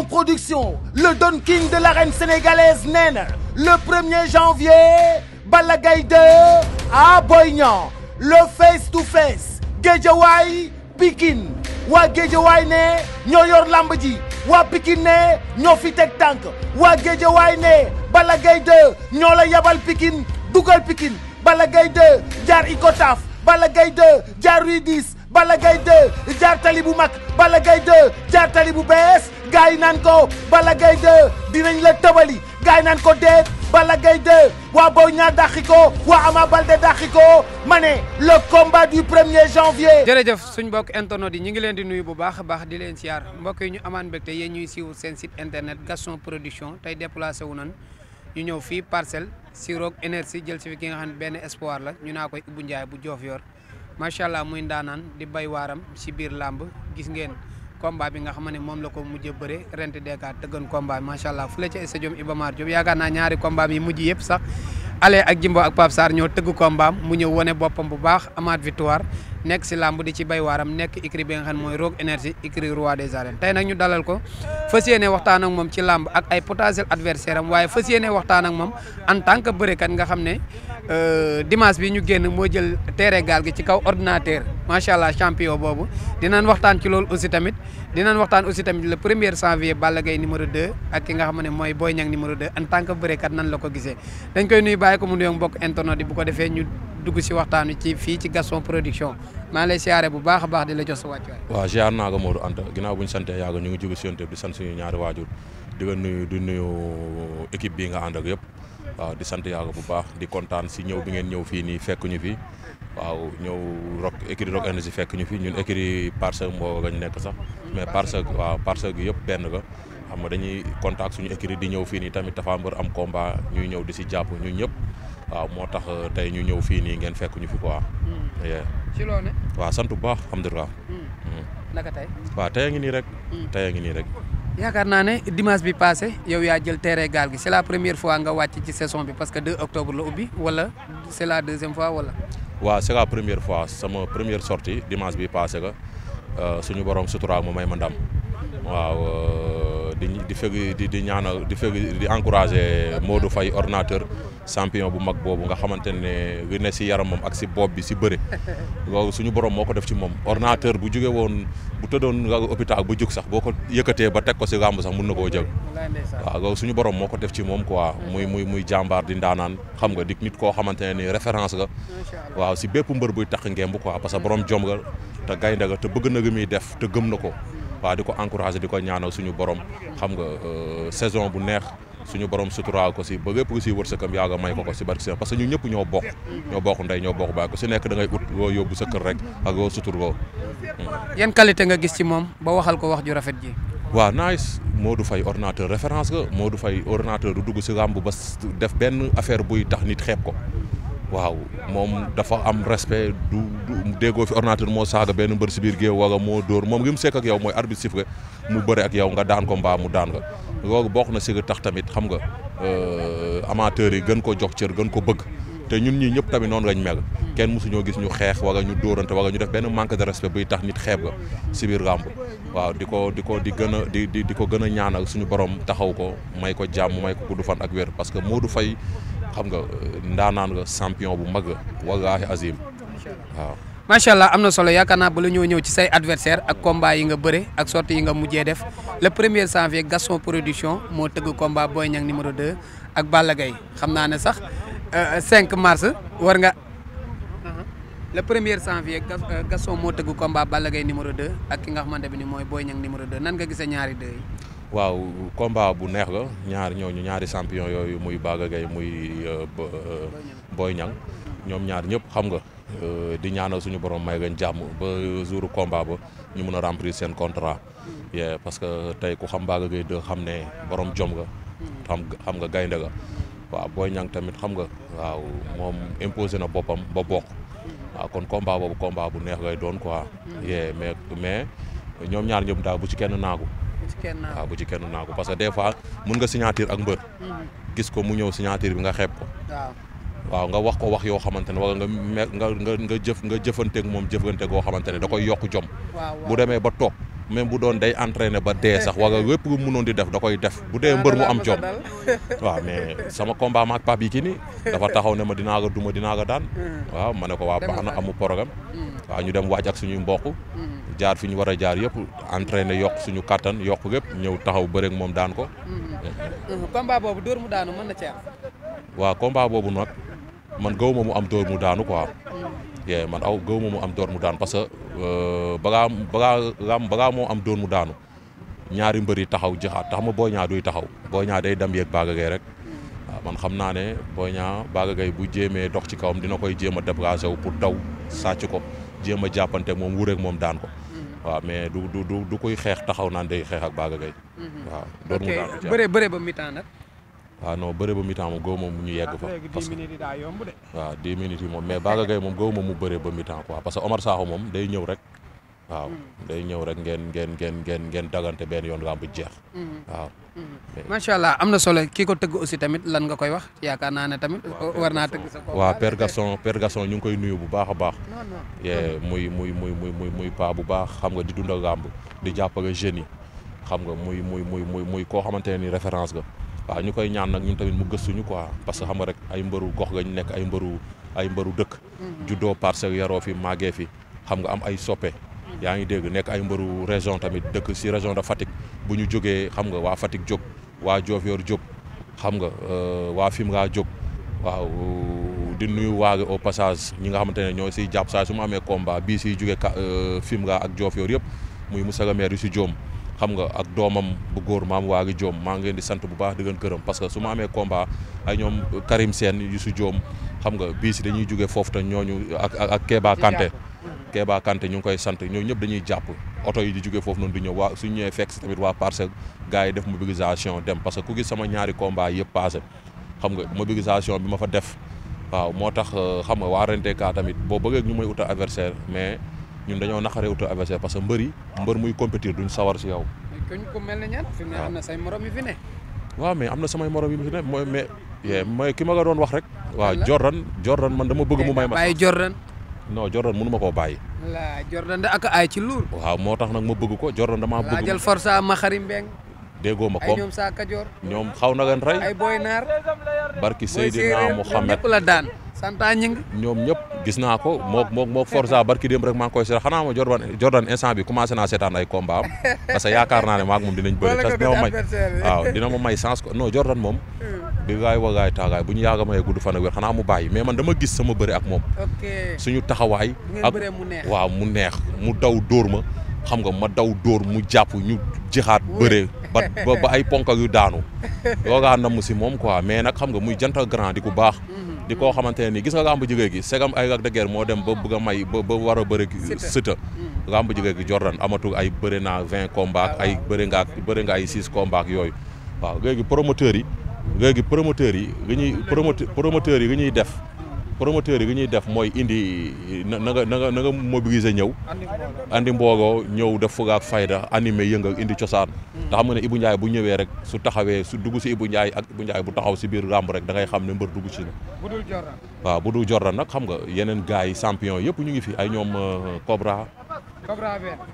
Gaston Production, le Don King de l'arène sénégalaise nee na le 1er janvier Balla Gaye 2 à Boy Niang le face to face Guédiawaye Pikine waa Guédiawaye ne ñoo yor lamb ji waa Pikine ne ñoo fi teg tànk waa Guédiawaye ne Balla Gaye 2 ñoo la yabal Pikine dugal Pikine Balla Gaye 2 jaar Icotaf Balla Gaye 2 jaar Rue 10 Balla Gaye 2 jaar tali bu mag Balla Gaye 2 jaar tali bu bees gaay naan ko Balla Gaye 2 dinañ la tëbali gaay naan ko déet Balla Gaye 2 waa Boy Niang dàqi ko waa Ama Baldé dàqi ko ma ne le combat du 1er janvier. jërëjëf suñ mbokk internet yi ñu ngi leen di nuyu bu baax a baax di leen siyaar mbokk yi ñu amaan mbégte yéen ñuy siiw seen site internet Gaston Production tey déplacé wu nan ñu ñëw fii Parcelles si Rock Énergie jël si fi ki nga xam ne benn espoir la ñu naa koy Ibou Ndiaye bu Diofior macha allah muy ndaanaan di bay waaram si biir làmb gis ngeen combat bi nga xam ne moom la ko mujjee bëre rent Dakar tëggoon combat bi macha allah fu la ca stadium Iba Mar Diop yaakaar naa ñaari combat yi mujj yëpp sax Ale ak Jimbo ak Pape Sarr ñoo tëgg combat mu ñëw wane boppam bu baax amaat victoire nekk si làmb di ci bay waaram nekk écurie bi nga xam ne mooy Rock Énergie écurie roi des arènes tey nag ñu dalal ko fas yéene waxtaan ak moom ci làmb ak ay potentiel adversaire am waaye fas yéene waxtaan ak moom en tant que bërekat nga xam ne dimanche bi ñu génn moo jël terrain gaal gi ci kaw ordinateur macha allah champion boobu dinañ waxtaan ci loolu aussi tamit dinañ waxtaan aussi tamit le 1er janvier Balla Gaye numéro 2 ak ki nga xam ne mooy Boy Niang numéro 2 en tant que bërekat nan la ko gisee dañ koy nuyu bàyyi ko mu nuyoog mbokk internet yi bu ko defee ñu dugg si waxtaan wi ci fii ci Gaston Production maa ngi lay siyaare bu baax a baax di la jox sa wàccuwaay. waaw ziar naa ko Modou Anta ginnaaw bu ñu santee yàgg ñu ngi jóge si yonte di sant suñu ñaari waajur di nga nuyu équipe bii nga ànd ak yëpp waaw di sant yàgg bu baax di kontaan si ñëw bi ngeen ñëw fii nii fekk ñu fi waaw ñëw écurie Rock Énergie fekk ñu fi ñun écurie Parcelles moo gañ nekk sax mais Parcelles gi yëpp benn ga xam nga dañuy contact suñu écurie di ñëw fii nii tamit dafa mbër am combat ñuy ñëw di si jàpp ñun ñëpp waaw moo tax tey ñu ñëw fii nii ngeen fekk ñu fi quoi. ci loo ne. waaw sant bu baax alhamdulilah. naka tey. waaw tey a ngi nii rek. tey a ngi nii rek. yaakaar naa ne dimanche bi passé yow yaa jël terrain gaal gi c'est la première fois nga wàcc ci saison bi parce que 2 octobre la ubbi wala c'est la deuxième fois wala. waaw c'est la première fois sama première sortie dimanche bi passé ga suñu borom sutura mu may ma ndam waaw di fekk di ñaanal di encourager Modou Faye ordinateur champion bu mag boobu nga xamante ne li ne si yaramam ak si bopp bi si bëre loolu suñu borom moo ko def ci moom ordinateur bu jóge woon bu tëddoon nga hôpital bu jug sax boo ko yëkkatee ba teg ko si làmb sax mun na koo jël waaw loolu suñu borom moo ko def ci moom quoi muy jàmbaar di ndaanaan xam nga di nit koo xamante ne ni référence nga waaw si bépp mbër buy tax ngemb quoi parce que borom jom nga te gaynde nga te bëgg na li muy def te gëm na ko waaw di ko encouragé di ko ñaanal suñu borom xam nga saison bu neex suñu borom suturaal ko si ba lépp lu si wërsëgam yàlla may ko si barke parce que ñun ñëpp ñoo bokk ndey ñoo bokk baay ko si nekk da ngay ut loo yóbbu sa kër rek ak loo sutur loo. yan qualité nga gis ci moom ba waxal ko wax ju rafet ji. waaw nice Modou Faye ordinateur référence nga Modou Faye ordinateur du dugg si làmb ba def benn affaire buy tax nit xeeb ko. waaw moom dafa am respect du déggoo fi ordinateur moo saaga benn mbër si biir géew wala moo dóor moom li mu sekk ak yow mooy arbitre siffle mu bëre ak yow nga daan ko mbaa mu daan nga loolu bokk na si tax tamit xam nga amateurs yi gën ko jox cër gën ko bëgg te ñun ñii ñëpp tamit noonu lañ mel kenn mësuñoo gis ñu xeex wala ñu dóorante wala ñu def benn manque de respect buy tax nit xeeb nga si biir làmb waaw di ko gën a ñaanal suñu borom taxaw ko may ko jàmm may ko gudd fan ak wér parce que Modou Faye xam nga ndaanaan nga champion bu mag wallaahi azim waaw. macha allah am na solo yaakaar naa ba la ñëw ci say adversaire ak combat yi nga bëre ak sortie yi nga mujjee def le 1er janvier Gaston Production moo tëgg combat Boy Niang numéro 2 ak Balla Gaye xam naa ne sax 5 mars war nga. le 1er janvier Gaston moo tëgg combat Balla Gaye numéro 2 ak ki nga xamante ni mooy Boy Niang numéro 2 nan nga gisee ñaari 2 yi. waaw combat bu neex la ñaari champion yooyu muy Balla Gaye muy Boy Niang ñoom ñaar ñëpp xam nga di ñaanal suñu borom may leen jàmm ba jour combat ba ñu mën a remplir seen contrat parce que tey ku xam Balla Gaye 2 xam ne borom jom nga xam nga gaynde ga waaw Boy Niang tamit xam nga waaw moom imposé na boppam ba bokk waaw kon combat boobu combat bu neex lay doon quoi mais ñoom ñaar ñëpp daal bu ci kenn naagu waaw bu ci kenn naagu parce que des fois mun nga signature ak mbër gis ko mu ñëw signature bi nga xeeb ko waaw nga wax ko wax yoo xamante ne wala nga jëfanteeg moom jëfante goo xamante ne da koy yokk jom bu demee ba toog même bu doon day entraîné ba dee sax wala lépp lu mënoon di def da koy def bu dee mbër mu am jom waaw mais sama combat maak Pape Yékini dafa taxaw ne ma dinaa ko duma dinaa ko daan waaw ma ne ko waa baax na amu programme waaw ñu dem waaj ak suñuy mbokk jaar fi ñu war a jaar yëpp entraîné yokk suñu kattan yokk lépp ñëw taxaw bëreeg moom daan ko. combat boobu dóor mu daanu mën na ci am. waaw combat boobu nag man gaw ma mu am dóor mu daanu quoi. man gaw ma mu am dóor mu daanu parce que balaa moo am dóor mu daanu ñaari mbër yi taxaw jëxaat tax ma Boy Niang duy taxaw Boy Niang day dem yeeg Balla Gaye rek waaw man xam naa ne Boy Niang Balla Gaye bu jéemee dox ci kawam dina koy jéem a déplacé wu pour daw sàcc ko jéem a jàppante moom wureeg moom daan ko. waaw mais du koy xeex taxaw naan day xeex ak Balla Gaye. waaw door mu daanu ci bëre ba mi-temps nag. waaw non bëre ba mi-temps moom góob moom mu ñu yegg fa. parce que 10 minutes yi daa yomb de. waaw 10 minutes yi moom mais Balla Gaye moom góob moom mu bëre ba mi-temps quoi parce que Omar Sakho moom day ñëw rek. waaw day ñëw rek ngeen dagante benn yoon nga am bu jeex. waaw. macha allah am na solo kii ko tëgg aussi tamit lan nga koy wax yaakaar naa ne tamit war naa tëgg sa. waaw Père Gaston ñu ngi koy nuyu bu baax a baax. muy paa bu baax xam nga di dundal làmb di jàppale jeunes yi xam nga muy koo xamante ne ni référence ga waaw ñu koy ñaan nag ñun tamit mu gëstuñu quoi parce que xam nga rek ay mbëru gox gañ nekk ay mbëru dëkk. juddoo Parcelles yaroo fi màggee fi xam nga am ay soppe. yaa ngi dégg nekk ay mbëru région tamit dëkk si région de Fatick bu ñu jógee xam nga waa Fatick jóg waa Diofior jóg xam nga waa Fimela jóg waaw di nuyu waage au passage ñi nga xamante ne ñoo siy jàpp saa su ma amee combat bii siy jógee Fimela ak Diofior yëpp muy monsieur le maire yu si Diom xam nga ak doomam bu góor maam waagi Diom maa ngi leen di sant bu baax di leen gërëm parce que su ma amee combat ay ñoom Karim Sène yu si Diom xam nga bii si dañuy jógee foofu te ñooñu ak Kéba Kanté Kéba Kanté ñu ngi koy sant ñooñu ñëpp dañuy jàpp oto yi di jógee foofu noonu di ñëw waa suñu ñëwee fekk si tamit waa Parcelles gars yi def mobilisation dem parce que ku gis sama ñaari combat yëpp passé xam nga mobilisation bi ma fa def waaw moo tax xam nga waa RNTK tamit boo bëggee ñu may uta adversaire mais ñun dañoo naqaree uta adversaire parce que mbër muy compétir duñ sawar si yow. ko mel ne ñan fi mu ne am na say morom yi fi ne. waaw mais am na samay morom yi fi ne mooy ki ma nga doon wax rek. waaw Jordan man dama bëgg mu may ma. bàyyi Jordan. non Jordan mënu ma koo bàyyi. la Jordan da ak ay ci luur. waaw moo tax nag ma bëgg ko Jordan damaa bëgg. jël Forza Maxari Mbeng. déggoo ma ay ñoom Saa Kajoor. ñoom xaw na leen rey. ay Boy Naar. barki Seydina Mohamed ñëpp la daan. Santa ñing ñoom ñëpp gis naa ko mook Forza barki dem rek maa ngi koy seet xanaa ma Jordan instant bi commencé naa seetaan ay combat am parce que yaakaar naa ne maak moom dinañ bëri tas dina ma may chance ko non Jordan moom bi gaay wagaay taagaay bu ñu yaaga mayee gudd fan ak wér xanaa mu bàyyi mais man dama gis sama bëri ak moom suñu taxawaay ak waaw mu neex mu daw dóor ma xam nga ma daw dóor mu jàpp ñu jixaat bëree ba ay ponkal yu daanu loogaa namm si moom quoi mais nag xam nga muy jantal grand di ku baax di koo xamante ne nii gis nga lamb jigéen gi segam ay Lac de Guiers moo dem ba bëgg a may ba war a bëre Siteu lamb jigéen gi Jordan amatul ay bëre naa 20 combats ay bëre nga ay 6 combats yooyu waaw léegi promoteurs yi li ñuy def mooy indi na nga mobiliser ñëw andi mbooloo ñëw def fulla ak fayda animé yëngal indi cosaan te xam nga ne Ibou Ndiaye bu ñëwee rek su taxawee su dugg si Ibou Ndiaye ak Ibou Ndiaye bu taxaw si biir làmb rek da ngay xam ne mbër dugg si na waaw bu dul Jordan nag xam nga yeneen gars yi champion yëpp ñu ngi fi ay ñoom Cobra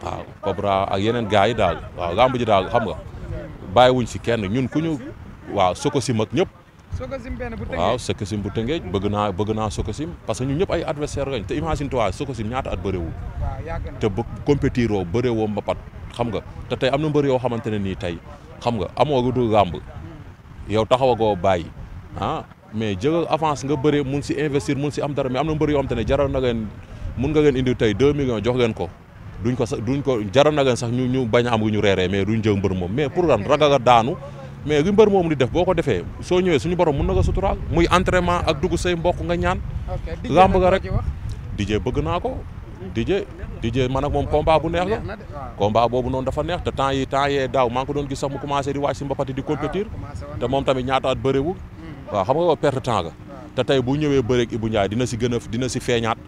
waaw Cobra ak yeneen gars yi daal waaw làmb ji daal xam nga bàyyiwuñ si kenn ñun ku ñu waaw Sococim ak ñëpp waaw Sococim bu Tëngéej bëgg naa Sococim parce que ñun ñëpp ay adversaire lañ te imagine toi Sococim ñaata at bëréewul te ba compétir oo bëréewoo mbapat xam nga te tey am na mbër yoo xamante ne nii tey xam nga amoo lu dul làmb yow taxawagoo bàyyi mais jëgal avance nga bëree mun si investir mun si am dara mais am na mbër yoo xamante ne jaral na leen mun nga leen indi tey 2 millions jox leen ko duñ ko jaral na leen sax ñu bañ a am lu ñu reeree mais duñ jël mbër moom mais pour lan ragal a daanu mais li mbër moom di def boo ko defee soo ñëwee suñu borom mun na ko suturaal muy entraînement ak dugg say mbokk nga ñaan làmb nga rek DJ bëgg naa ko DJ man ak moom combat bu neex la combat boobu noonu dafa neex te temps yee daaw maa ngi ko doon gis sax mu commencé di wàcc si mbapati di compétir te moom tamit ñaata at bëriwul waaw xam nga perte temps ga te tey bu ñëwee bëreeg Ibou Ndiaye dina si feeñaat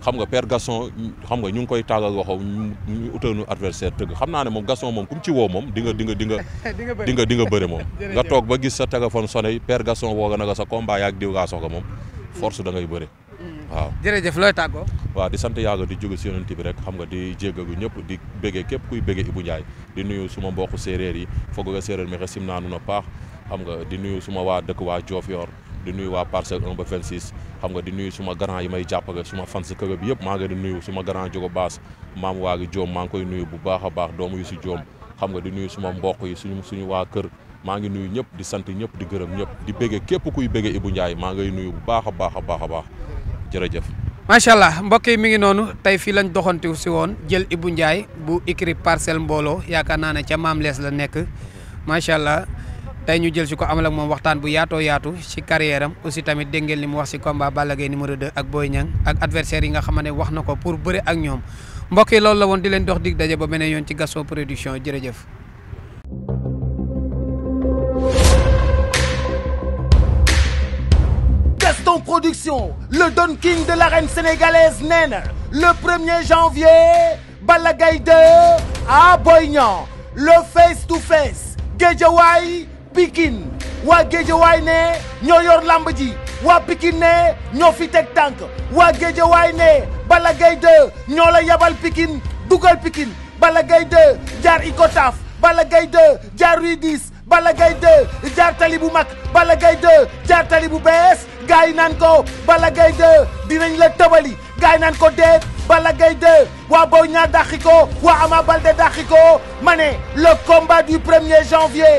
xam nga Père Gaston xam nga ñu ngi koy tàggal waxo ñu utal nu adversaire tëgg xam naa ne moom Gaston moom ku mu ci woo moom di nga bëre moom nga toog ba gis sa téléphone sonné Père Gaston woo nga naka sa combat yaag diw gaa soxla moom force da ngay bëre waaw. jërëjëf looy tàggoo. waaw di sant yàlla di jóge si yonent bi rek xam nga di jéggagu ñëpp di béggee képp kuy béggee Ibou Ndiaye di nuyu suma mbokku séeréer yi foog nga séeréer mi sim naa nu na paax xam nga di nuyu suma waa dëkk waa Diofior di nuyu waa Parcelles 1 ba 26 xam nga di nuyu suma grand yi may jàppale suma fans kër bi yëpp maa ngi di nuyu suma grand Jogo Baas maam waa gi Joom maa ngi koy nuyu bu baax a baax doomu yu si Joom xam nga di nuyu suma mbokk yi suñu waa kër maa ngi nuyu ñëpp di sant ñëpp di gërëm ñëpp di béggee képp kuy béggee Ibou Ndiaye maa ngay nuyu bu baax a baax a baax a baax jërëjëf. macha allah mbokk yi mi ngi noonu tey fii lañ doxantu si woon jël Ibou Ndiaye bu écurie Parcelles mbooloo yaakaar naa ne ca Maam Lees la nekk macha allah tey ñu jël si ko amal ak moom waxtaan bu yaatoo yaatu si carrière am aussi tamit dégg ngeen li mu wax si combat Balla Gaye numéro 2 ak Boy Niang ak adversaire yi nga xam ne wax na ko pour bëre ak ñoom mbokk yi loolu la woon di leen dox dig daje ba beneen yoon ci Gaston Production jërëjëf. Gaston Production, le Don King de l'arène sénégalaise nee na le 1er janvier Balla Gaye 2 à Boy Niang le face to face Guédiawaye Pikine waa Guédiawaye ne ñoo yor lamb ji waa Pikine ne ñoo fi teg tànk waa Guédiawaye ne Balla Gaye 2 ñoo la yabal Pikine dugal Pikine Balla Gaye 2 jaar Icotaf Balla Gaye 2 jaar Rue 10 Balla Gaye 2 jaar tali bu mag Balla Gaye 2 jaar tali bu bees gaay yi naan ko Balla Gaye 2 dinañ la tëbali gaay yi naan ko déet Balla Gaye 2 waa Boy Niang dàqi ko waa Ama Baldé dàqi ko ma ne le combat du 1er janvier